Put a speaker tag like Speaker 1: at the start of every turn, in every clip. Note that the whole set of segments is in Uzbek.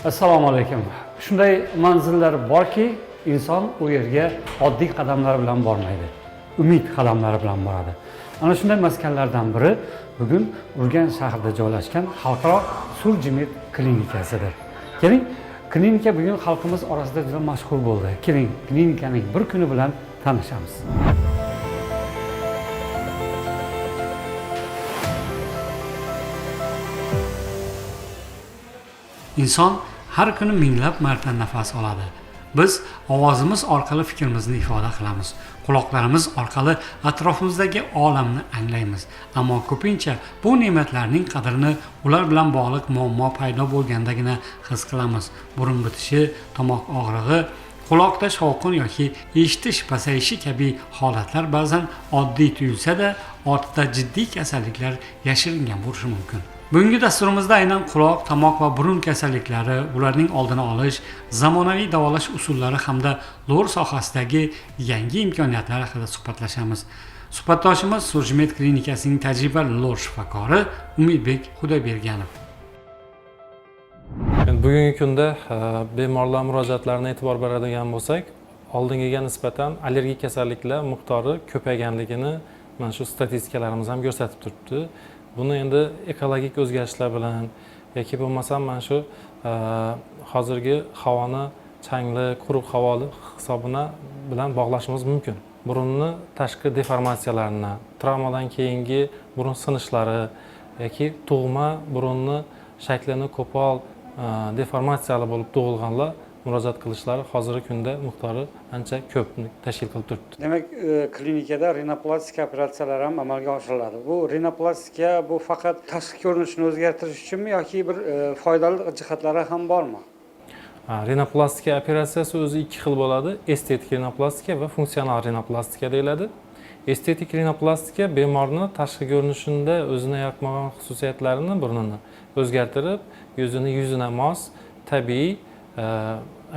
Speaker 1: Assalomu alaykum. Shunday manzillar borki, inson u yerga oddiy qadamlar bilan bormaydi. Umid qadamlari bilan boradi. Ana shunday maskanlardan biri bugun Urganch shahrida joylashgan Xalqaro Surgimed klinikasidir. Keling, klinika bugun xalqimiz orasida juda mashhur bo'ldi. Keling, klinikaning bir kuni bilan tanishamiz. Inson har kuni minglab marta nafas oladi. Biz ovozimiz orqali fikrimizni ifoda qilamiz. Quloqlarimiz orqali atrofimizdagi olamni anglaymiz. Ammo ko'pincha bu ne'matlarning qadrini ular bilan bog'liq muammo paydo bo'lgandagina his qilamiz. Burun bitishi, tomoq og'rig'i, quloqda shovqin yoki eshitish pasayishi kabi holatlar ba'zan oddiy tuyulsa-da, ortida jiddiy kasalliklar yashiringan bo'lishi mumkin. Bugungi dasturimizda aynan quloq, tomoq va burun kasalliklari, ularning oldini olish, zamonaviy davolash usullari hamda lor sohasidagi yangi imkoniyatlar haqida suhbatlashamiz. Suhbatdoshimiz Surgimed klinikasining tajribali lor shifokori Umidbek Xudoyberganov.
Speaker 2: Endi bugungi kunda bemorlar murojaatlarini e'tibor beradigan bo'lsak, oldingiga nisbatan allergik kasalliklar miqdori ko'payganligini mana shu statistikalarimiz ham ko'rsatib turibdi. Buni endi ekologik o'zgarishlar bilan yoki bo'lmasam mana shu hozirgi havoni changli, quruq havoli hisobina bilan bog'lashimiz mumkin. Burunni tashqi deformatsiyalarini, travmadan keyingi burun sinishlari yoki tug'ma burunni shaklini qo'pol deformatsiyali bo'lib tug'ilganlar murojaat qilishlari hozirgi kunda miqdori ancha ko'p tashkil qilib turibdi.
Speaker 1: Demak, klinikada rinoplastika operatsiyalari ham amalga oshiriladi. Bu rinoplastika bu faqat tashqi ko'rinishini o'zgartirish uchunmi yoki bir foydali jihatlari ham bormi?
Speaker 2: Rinoplastika operatsiyasi o'zi ikki xil bo'ladi. Estetik rinoplastika va funksional rinoplastika deyiladi. Estetik rinoplastika bemorni tashqi ko'rinishida o'zini yoqmagan xususiyatlarini burnini o'zgartirib, yuzini yuzina mos, tabiiy,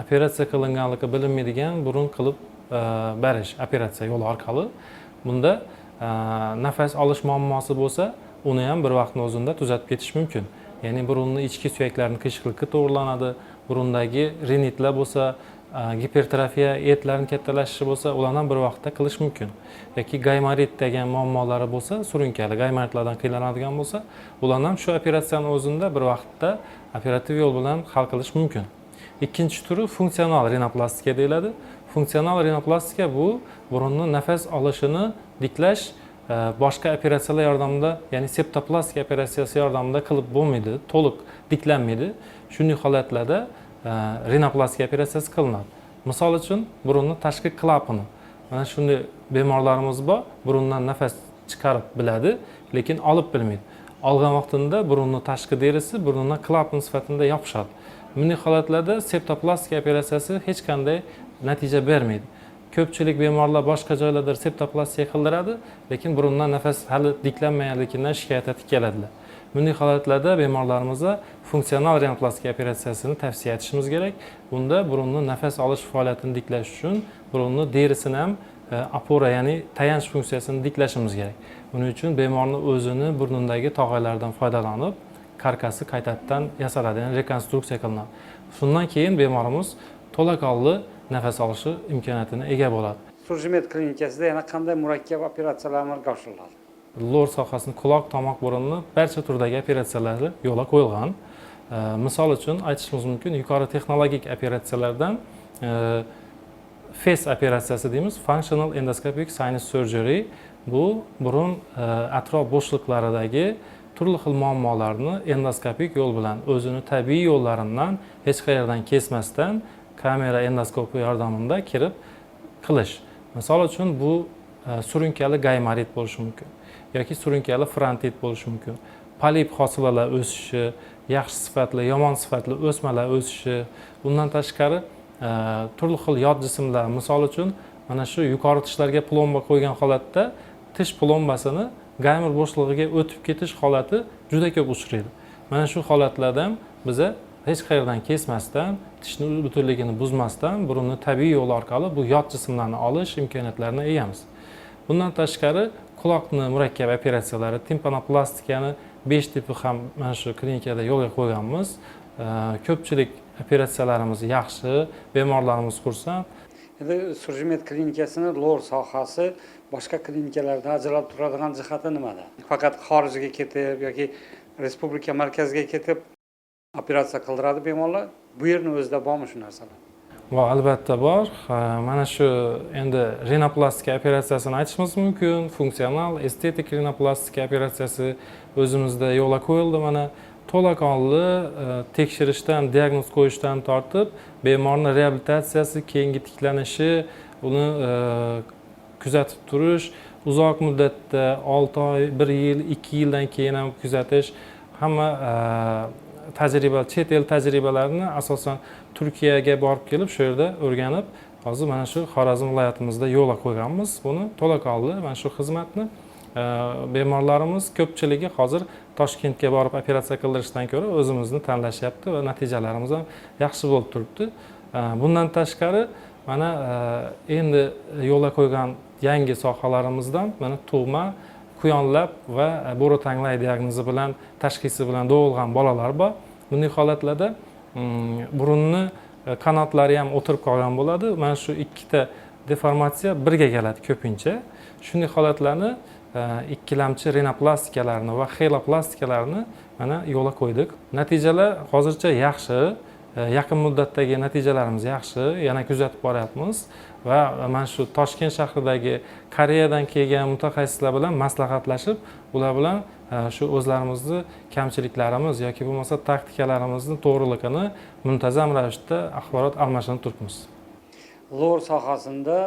Speaker 2: operatsiya qilinganligi bilinmaydigan burun qilib berish operatsiya yo'li orqali. Bunda nafas olish muammosi bo'lsa, uni ham bir vaqtni o'zida tuzatib ketish mumkin. Ya'ni burunni ichki suyaklarini qiyshiqligi to'g'rilanadi, burundagi rinitlar bo'lsa, gipertrofiya, etlarni kattalashishi bo'lsa, ularni ham bir vaqtda qilish mumkin. Yoki gaymorit degan muammolari bo'lsa, surunkali gaymoritlardan qiynaladigan bo'lsa, ularni ham shu operatsiyani o'zida bir vaqtda operativ yo'l bilan hal qilish mumkin. Ikkinchi turi funksional rinoplastika deyiladi. Funksional rinoplastika bu burunni nafas olishini tiklash, boshqa operatsiyalar yordamida, ya'ni septoplastika operatsiyasi yordamida qilib bo'lmaydi, to'liq tiklanmaydi. Shunday holatlarda rinoplastika operatsiyasi qilinadi. Misol uchun, burunni tashqi klapani. Mana shunday bemorlarimiz bor, burundan nafas chiqarib biladi, lekin olib bilmaydi. Olgan vaqtida burunni tashqi derisi burundan klapan sifatida yopishadi. Bunday holatlarda septoplastika operatsiyasi hech qanday natija bermaydi. Ko'pchilik bemorlar boshqa joylarda septoplastika qildiradi, lekin burundan nafas hali tiklanmaganligidan shikoyat etib keladilar. Bunday holatlarda bemorlarimizga funksional rinoplastika operatsiyasini tavsiya etishimiz kerak. Bunda burunni nafas olish faoliyatini tiklash uchun burunni derisini ham opora, ya'ni tayanch funksiyasini tiklashimiz kerak. Buning uchun bemorni o'zini burnidagi tog'aylardan foydalanib, karkasi qaytadan yasaladi, ya'ni rekonstruksiya qilinadi. Shundan keyin bemorimiz to'laqonli nafas olishi imkoniyatini ega bo'ladi.
Speaker 1: Surgimed klinikasida yana qanday murakkab operatsiyalar amalga oshiriladi?
Speaker 2: Lor sohasini quloq, tomoq, burunni barcha turdagi operatsiyalari yo'lga qo'yilgan. Misol uchun aytishimiz mumkin, yuqori texnologik operatsiyalardan FES operatsiyasi deymiz, Functional Endoscopic Sinus Surgery. Bu burun atrof bo'shliqlaridagi turli xil muammolarni endoskopik yo'l bilan o'zini tabiiy yo'llaridan hech qayerdan kesmasdan kamera endoskopi yordamida kirib qilish. Misol uchun, bu surunkali gaymorit bo'lishi mumkin yoki surunkali frontit bo'lishi mumkin. Polip hosilalar o'sishi, yaxshi sifatli, yomon sifatli o'smalar o'sishi, bundan tashqari turli xil yot jismlar, misol uchun, mana shu yuqori tishlarga plomba qo'ygan holatda tish plombasini gaymor bo'shlig'iga o'tib ketish holati juda ko'p uchraydi. Mana shu holatlarda ham biza hech qayerdan kesmasdan, tishni butunligini buzmasdan burunni tabiiy yo'l orqali bu yot jismlarni olish imkoniyatlarini egamiz. Bundan tashqari quloqni murakkab operatsiyalari, timpanoplastikani 5 tipi ham mana shu klinikada yo'lga qo'yganmiz. Ko'pchilik Operatsiyalarimiz yaxshi, bemorlarimiz xursand.
Speaker 1: Endi Surjimed klinikasini lor sohasi boshqa klinikalardan ajralib turadigan jihati nimada? Faqat xorijga ketib yoki respublika markaziga ketib operatsiya qildiradi bemorlar, bu yerni o'zida bormi shu narsalar?
Speaker 2: Bor, albatta bor. Mana shu endi rinoplastika operatsiyasini aytishimiz mumkin. Funksional estetik rinoplastika operatsiyasi o'zimizda yo'lga qo'yildi. Mana to'laqonli tekshirishdan, diagnoz qo'yishdan tortib bemorni reabilitatsiyasi, keyingi tiklanishi, uni kuzatib turish, uzoq muddatda 6 oy, 1 yil, 2 yildan keyin ham kuzatish, hamma tajriba, chet el tajribalarini asosan Turkiyaga borib kelib, shu yerda o'rganib, hozir mana shu Xorazm viloyatimizda yo'lga qo'yganmiz buni, to'laqonli mana shu xizmatni. Bemorlarimiz ko'pchiligi hozir Toshkentga borib operatsiya qildirishdan ko'ra o'zimizni tanlashyapti va natijalarimiz ham yaxshi bo'lib turibdi. Bundan tashqari mana endi yo'lga qo'ygan yangi sohalarimizdan mana tug'ma quyonlab va bo'ritanglay diagnozi bilan, tashxisi bilan tug'ilgan bolalar bor. Bunday holatlarda burunni qanotlari ham o'tirib qolgan bo'ladi. Mana shu ikkita deformatsiya birga keladi ko'pincha. Shunday holatlarni ikkilamchi rinoplastikalarni va xeloplastikalarni mana yo'lga qo'ydik. Natijalar hozircha yaxshi, yaqin muddatdagi natijalarimiz yaxshi, yana kuzatib boryapmiz va mana shu Toshkent shahridagi Koreyadan kelgan mutaxassislar bilan maslahatlashib, ular bilan shu o'zlarimizni kamchiliklarimiz yoki bo'lmasa taktikalarimizni to'g'riligini muntazam ravishda axborot almashinib turibmiz.
Speaker 1: Lor sohasida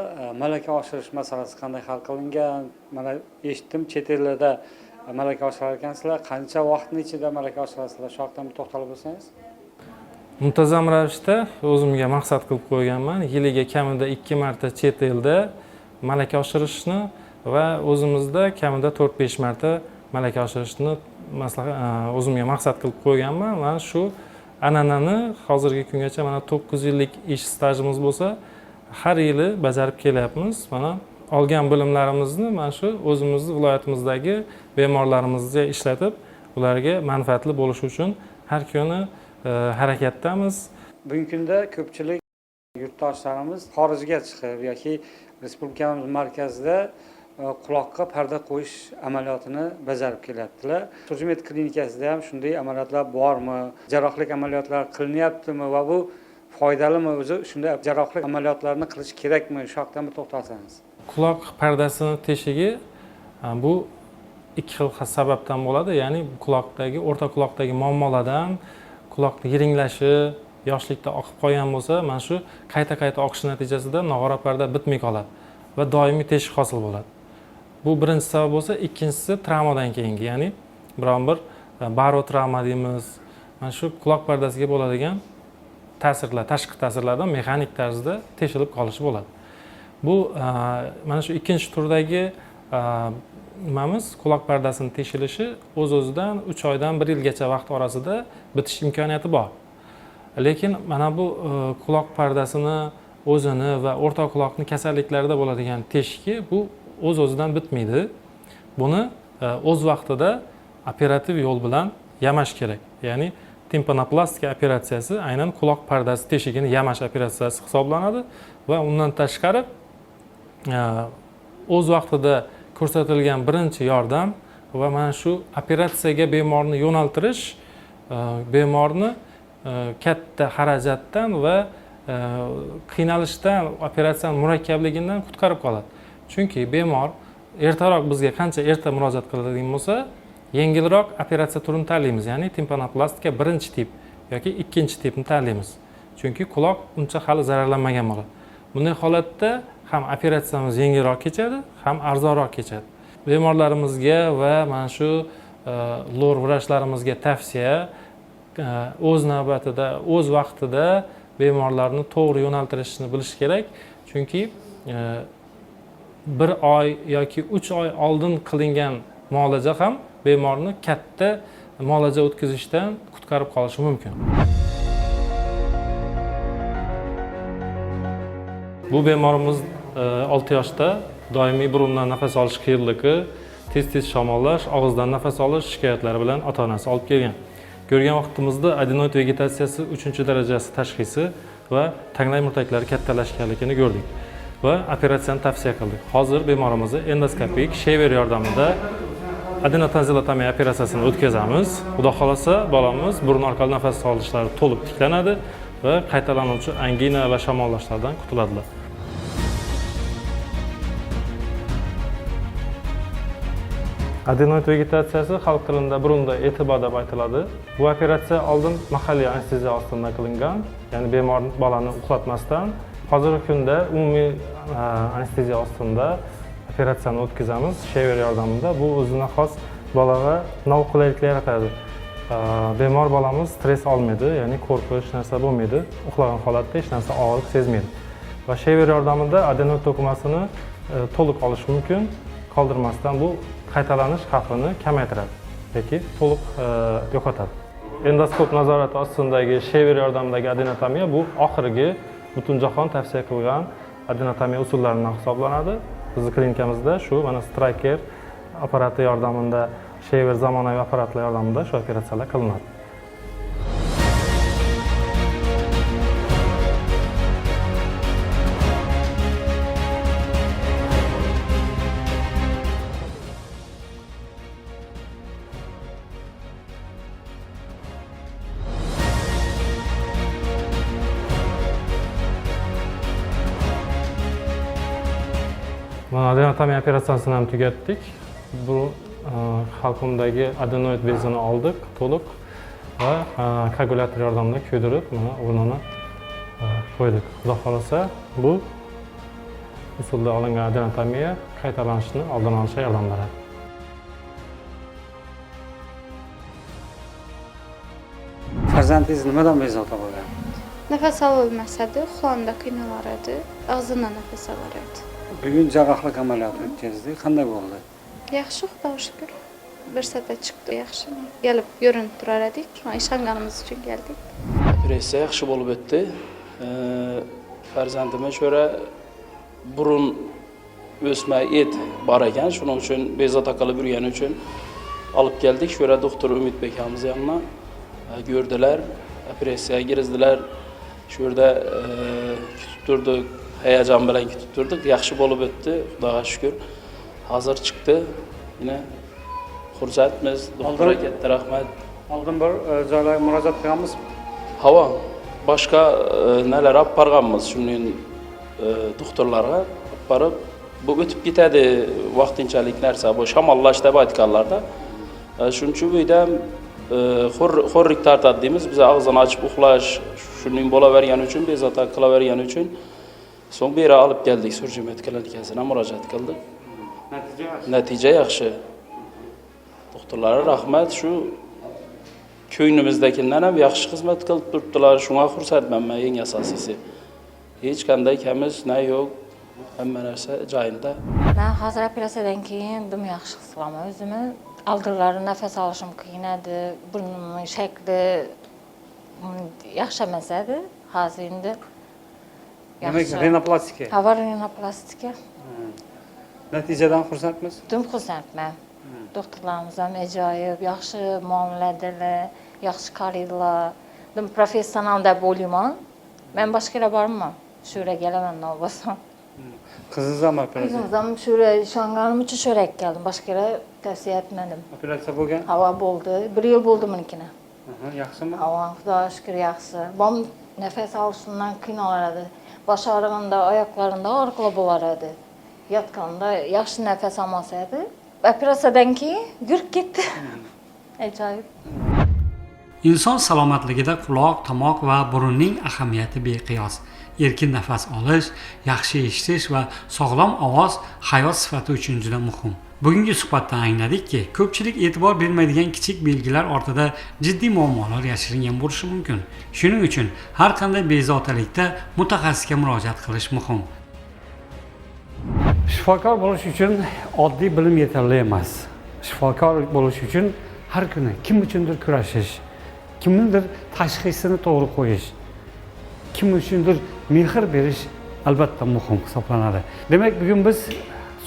Speaker 1: malaka oshirish masalasi qanday hal qilingan? Mana eshitdim, chet ellarda malaka oshirar ekansizlar. Qancha vaqtni ichida malaka oshirasizlar? Shu haqda to'xtalib o'tsangiz.
Speaker 2: Muntazam ravishda o'zimga maqsad qilib qo'yganman, yiliga kamida 2 marta chet elda malaka oshirishni va o'zimizda kamida 4-5 marta malaka oshirishni o'zimga maqsad qilib qo'yganman. Mana shu an'anani hozirgi kungacha mana 9 yillik ish stajimiz bo'lsa, har yili bajarib kelyapmiz. Mana olgan bilimlarimizni mana shu o'zimizni viloyatimizdagi bemorlarimizga ishlatib, ularga manfaatli bo'lishi uchun har kuni harakatdamiz.
Speaker 1: Bugungi kunda ko'pchilik yurtdoshlarimiz xorijga chiqib yoki respublikamiz markazida quloqqa parda qo'yish amaliyotini bajarib kelyaptilar. Surjimed klinikasida ham shunday amaliyotlar bormi? Jarrohlik amaliyotlar qilinyaptimi va bu foydalimi? O'zi shunday jarrohlik amaliyotlarini qilish kerakmi? Shu haqda bir to'xtalsangiz.
Speaker 2: Quloq pardasini teshigi bu ikki xil sababdan bo'ladi. Ya'ni quloqdagi, o'rta quloqdagi muammolardan, quloqni yiringlashi, yoshlikda oqib qolgan bo'lsa, mana shu qayta-qayta oqishi natijasida nog'ora parda bitmay qoladi va doimiy teshik hosil bo'ladi. Bu birinchi sabab bo'lsa, ikkinchisi travmadan keyingi, ya'ni biron bir barotravma deymiz. Mana shu quloq pardasiga bo'ladigan ta'sirlar, tashqi ta'sirlardan mexanik tarzda teshilib qolishi bo'ladi. Bu mana shu ikkinchi turdagi nimamiz, quloq pardasining teshilishi o'z-o'zidan 3 oydan 1 yilgacha vaqt orasida bitish imkoniyati bor. Lekin mana bu quloq pardasini o'zini va o'rta quloqni kasalliklarida bo'ladigan teshiki bu o'z-o'zidan bitmaydi. Buni o'z vaqtida operativ yo'l bilan yamash kerak. Ya'ni timpanoplastika operatsiyasi aynan quloq pardasi teshigini yamash operatsiyasi hisoblanadi va undan tashqari o'z vaqtida ko'rsatilgan birinchi yordam va mana shu operatsiyaga bemorni yo'naltirish bemorni katta xarajatdan va qiynalishdan, operatsiyaning murakkabligidan qutqarib qoladi. Chunki bemor ertaroq bizga qancha erta murojaat qiladigan bo'lsa, yengilroq operatsiya turini tanlaymiz, ya'ni timpanoplastika birinchi tip yoki ikkinchi tipni tanlaymiz. Chunki quloq uncha hali zararlanmagan bo'ladi. Bunday holatda ham operatsiyamiz yengilroq kechadi, ham arzonroq kechadi. Bemorlarimizga va mana shu lor vrachlarimizga tavsiya, o'z navbatida, o'z vaqtida bemorlarni to'g'ri yo'naltirishni bilish kerak. Chunki 1 oy yoki 3 oy oldin qilingan muolaja ham bemorni katta muolaja o'tkazishdan qutqarib qolishi mumkin. Bu bemorimiz 6 yoshda, doimiy burundan nafas olish qiyinligi, tez-tez shamollash, og'izdan nafas olish shikoyatlari bilan ota-onasi olib kelgan. Ko'rgan vaqtimizda adenoid vegetatsiyasi 3-darajasi tashxisi va tanglay murtaklari kattalashganligini ko'rdik va operatsiyani tavsiya qildik. Hozir bemorimizni endoskopik shaver yordamida adenotonzillotomiya operatsiyasini o'tkazamiz. Xudo xolasa bolamiz burun orqali nafas olishlari to'liq tiklanadi va qaytalanuvchi angina va shamollashlardan qutuladilar. Adenoid vegetatsiyasi xalq tilida burunda etibo deb aytiladi. Bu operatsiya oldin mahalliy anesteziya ostida qilingan, ya'ni bemor bolani uxlatmasdan. Hozirgi kunda umumiy anesteziya ostida operatsiyani o'tkazamiz shaver yordamida. Bu o'zine xos bolaga noqulayliklar yaratadi. Bemor bolamiz stress olmaydi, ya'ni qo'rqish narsa bo'lmaydi. Uxlagan holatda hech narsa og'riq sezmaydi. Va shaver yordamida adenoid to'qimasini to'liq olish mumkin, qoldirmasdan bu qaytalanish xavfini kamaytiradi yoki to'liq yo'qotadi. Endoskop nazorati ostidagi shaver yordamidagi adenotomiya bu oxirgi butunjahon tavsiya qilgan adenotomiya usullaridan hisoblanadi. Bizning klinikamizda shu mana Stryker apparati yordamida, shaver zamonaviy apparatlar yordamida shu operatsiyalar qilinadi. Mana adenotomiya operatsiyasini ham tugatdik. Bu halqumdagi adenoid bezini oldik to'liq va koagulyator yordamida kuydirib, mana o'rnini qo'ydik. Xudo xolasa bu usulda olingan adenotomiya qaytalanishni oldini olishga yordam beradi.
Speaker 1: Farzandingiz nimadan bezovta bo'lgan?
Speaker 3: Nafas ololmas edi, uxlanda qiynalar edi, og'zidan nafas olar edi.
Speaker 1: Bugun jarrohlik amaliyoti o'tkazdik. Qanday bo'ldi?
Speaker 3: Yaxshi, Xudoga shukr. Bir soatda chiqdi, yaxshi. Kelib ko'rinib turar edik. Shunga ishonganimiz uchun keldik.
Speaker 4: Operatsiya yaxshi bo'lib o'tdi. Farzandimga ko'ra burun o'sma et bor ekan, shuning uchun bezovta qilib yurgani uchun olib keldik. Shu yerda doktor Umidbek akamiz yoniga ko'rdilar, operatsiyaga kirgizdilar. Shu yerda kutib turdik, hayajon bilan kutib turdik. Yaxshi bo'lib o'tdi, Xudoga shukr. Hozir chiqdi. Yine xursandmiz. Doktorga katta rahmat.
Speaker 1: Oldin bir joylarga murojaat qilganmiz.
Speaker 4: Havo boshqa nelar olib borganmiz shunday doktorlarga olib borib, bu o'tib ketadi vaqtinchalik narsa, bu shamollash deb aytganlarda. Shuning uchun uyda xo'rlik tortadi deymiz. Biz og'zini ochib uxlash shuning bo'lavergani uchun, bezovta qilavergani uchun so'ng bu yerga olib keldik, Surjimet klinikasiga murojaat qildik.
Speaker 1: Natija yaxshi.
Speaker 4: Natija yaxshi. Doktorlarga rahmat, shu ko'nglimizdagidan ham yaxshi xizmat qilib turibdilar. Shunga xursandman men, eng asosiysi. Hech qanday kamis na yo'q, hamma narsa joyida.
Speaker 5: Men hozir operatsiyadan keyin dim yaxshi his qilaman o'zimni. Oldinlari nafas olishim qiyin edi, burnimning shakli yaxshi emas edi. Hozir endi
Speaker 1: Demak,
Speaker 5: yaxshi.
Speaker 1: Rinoplastika.
Speaker 5: Hava rinoplastika.
Speaker 1: Natijadan xursandmiz?
Speaker 5: Dim xursandman. Doktorlarimiz ham ajoyib, yaxshi muomaladalar, yaxshi qaraydilar. Dim professional deb o'ylayman. Men boshqa yerga bormayman. Shu yerga kelaman nima bo'lsam.
Speaker 1: Qizingiz ham operatsiya?
Speaker 5: Qizimiz ham shu yerga ishonganim uchun shu yerga keldim. Boshqa yerga tavsiya etmadim.
Speaker 1: Operatsiya bo'lgan?
Speaker 5: Havo bo'ldi. 1 yil bo'ldi bunikini.
Speaker 1: Yaxshimi?
Speaker 5: Havo, Xudoga shukr, yaxshi. Bom nafas olishimdan qiynalar edi. Bosh og'rig'ida, oyoqlarimda og'riqlar bo'lar edi. Yotganda yaxshi nafas olmas edi. Operatsiyadan keyin yurib ketdi. Ajoyib.
Speaker 1: Inson salomatligida quloq, tomoq va burunning ahamiyati beqiyos. Erkin nafas olish, yaxshi eshitish va sog'lom ovoz hayot sifati uchun juda muhim. Bugungi suhbatdan angladikki, ko'pchilik e'tibor bermaydigan kichik belgilar ortida jiddiy muammolar yashiringan bo'lishi mumkin. Shuning uchun har qanday bezovtalikda mutaxassisga murojaat qilish muhim. Shifokor bo'lish uchun oddiy bilim yetarli emas. Shifokor bo'lish uchun har kuni kim uchundir kurashish, kimnidir tashxisini to'g'ri qo'yish, kim uchundir mehr berish albatta muhim hisoblanadi. Demak, bugun biz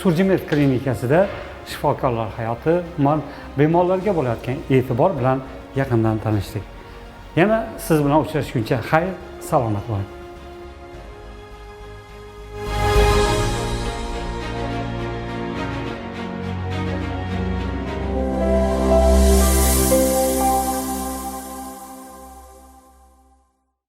Speaker 1: Surjimed klinikasida shifokorlar hayoti, umuman bemorlarga bo'layotgan e'tibor bilan yaqindan tanishdik. Yana siz bilan uchrashguncha xayr, salomat bo'ling.